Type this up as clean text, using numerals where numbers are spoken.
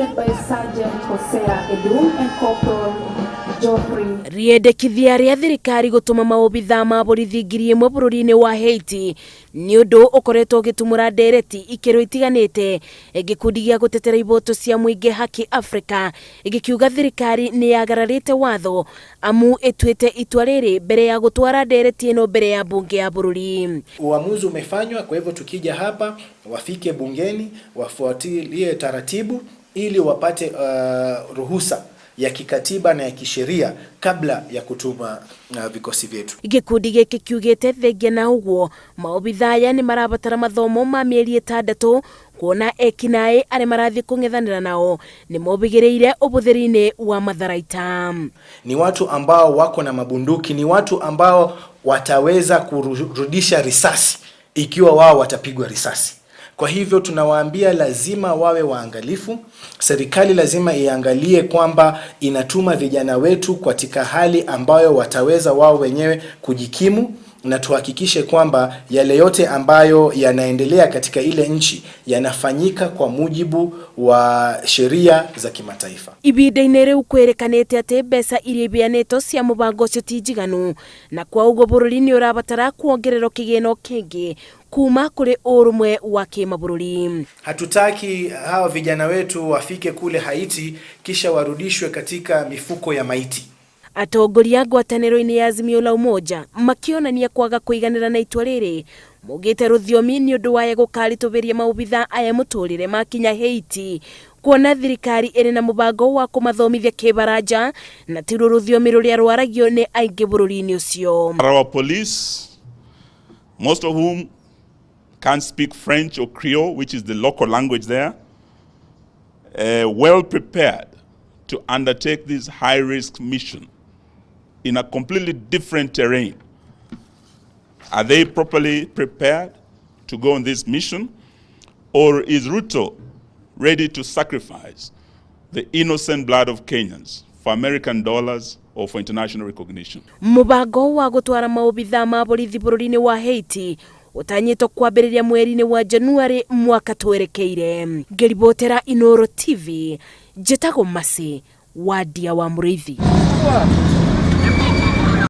assisted by Sergeant Hosea Edung and Corporal Geoffrey. Rĩendekithia rĩa thirikari gũtũma maobithaa ma borithi 1,000 bũrũri-inĩ wa Haiti nĩ ũndũ ũkoretwo ũgĩtumũra ndereti ikĩro itiganĩte. Gĩkundi gĩa gũtetera iboto cia mũingĩ Haki Africa gĩkiuga thirikari nĩ yagararĩte watho amu ĩtuĩte itua rĩrĩ mbere ya gũtwara ndereti ĩno mbere ya mbunge ya bũrũri. Uamuzi umefanywa, kwa hivyo tukija hapa wafike bungeni wafuatilie taratibu ili wapate ruhusa ya kikatiba na ya kisheria kabla ya kutuma vikosi vyetu. Gĩkundi gĩkĩ kiugĩte thengia na ũguo maobithaa aya nĩ marabatara mathomo ma mĩeri 6 kuona ekinaĩ arĩa marathiĩ kũng'ethanĩra nao nĩ mobĩgĩrĩire ũbũthĩri-inĩ wa matharaita. Ni watu ambao wako na mabunduki, ni watu ambao wataweza kurudisha risasi ikiwa wao watapigwa risasi. Kwa hivyo tunawaambia lazima wawe waangalifu. Serikali lazima iangalie kwamba inatuma vijana wetu katika hali ambayo wataweza wao wenyewe kujikimu, na tuhakikishe kwamba yale yote ambayo yanaendelea katika ile nchi yanafanyika kwa mujibu wa sheria za kimataifa. Ibinda-inĩ rĩu kwĩrĩkanĩte atĩ mbeca iria ibeanĩtwo cia mũbango ũcio ti njiganu na kwa ũguo bũrũri nĩ ũrabatara kuongererwo kĩgĩna kĩngĩ kuma kũrĩ ũrũmwe wa kĩmabũrũri. Hatutaki hawa vijana wetu wafike kule Haiti kisha warudishwe katika mifuko ya maiti. Atongoria ngwatanĩro-inĩ ya Azimio la Umoja makĩonania kwaga kũiganĩra na itua rĩrĩ maugĩte rũthiomi nĩ ũndũ waya gũkaritũhĩria maobithaa aya mũtũrĩre makinya Haiti kuona thirikari ĩrĩ na mũbango wa kũmathomithia kĩbaranja na tiruo rũthiomi rũrĩa rwaragio nĩ aingĩ bũrũri-inĩ ũcio. Our police, most of whom can't speak French or Creole, which is the local language there, well prepared to undertake this high-risk mission in a completely different terrain. Are they properly prepared to go on this mission? Or is Ruto ready to sacrifice the innocent blood of Kenyans for American dollars or for international recognition? Mũbango wa gũtwara maobithaa ma borithi bũrũri-inĩ wa Haiti ũtanyĩtwo kwambĩrĩria mweri-inĩ wa Januarĩ mwaka twerekeire. Ngĩribotera Inooro TV, njĩtagwo Mercy Wadia wa Mũrĩithi.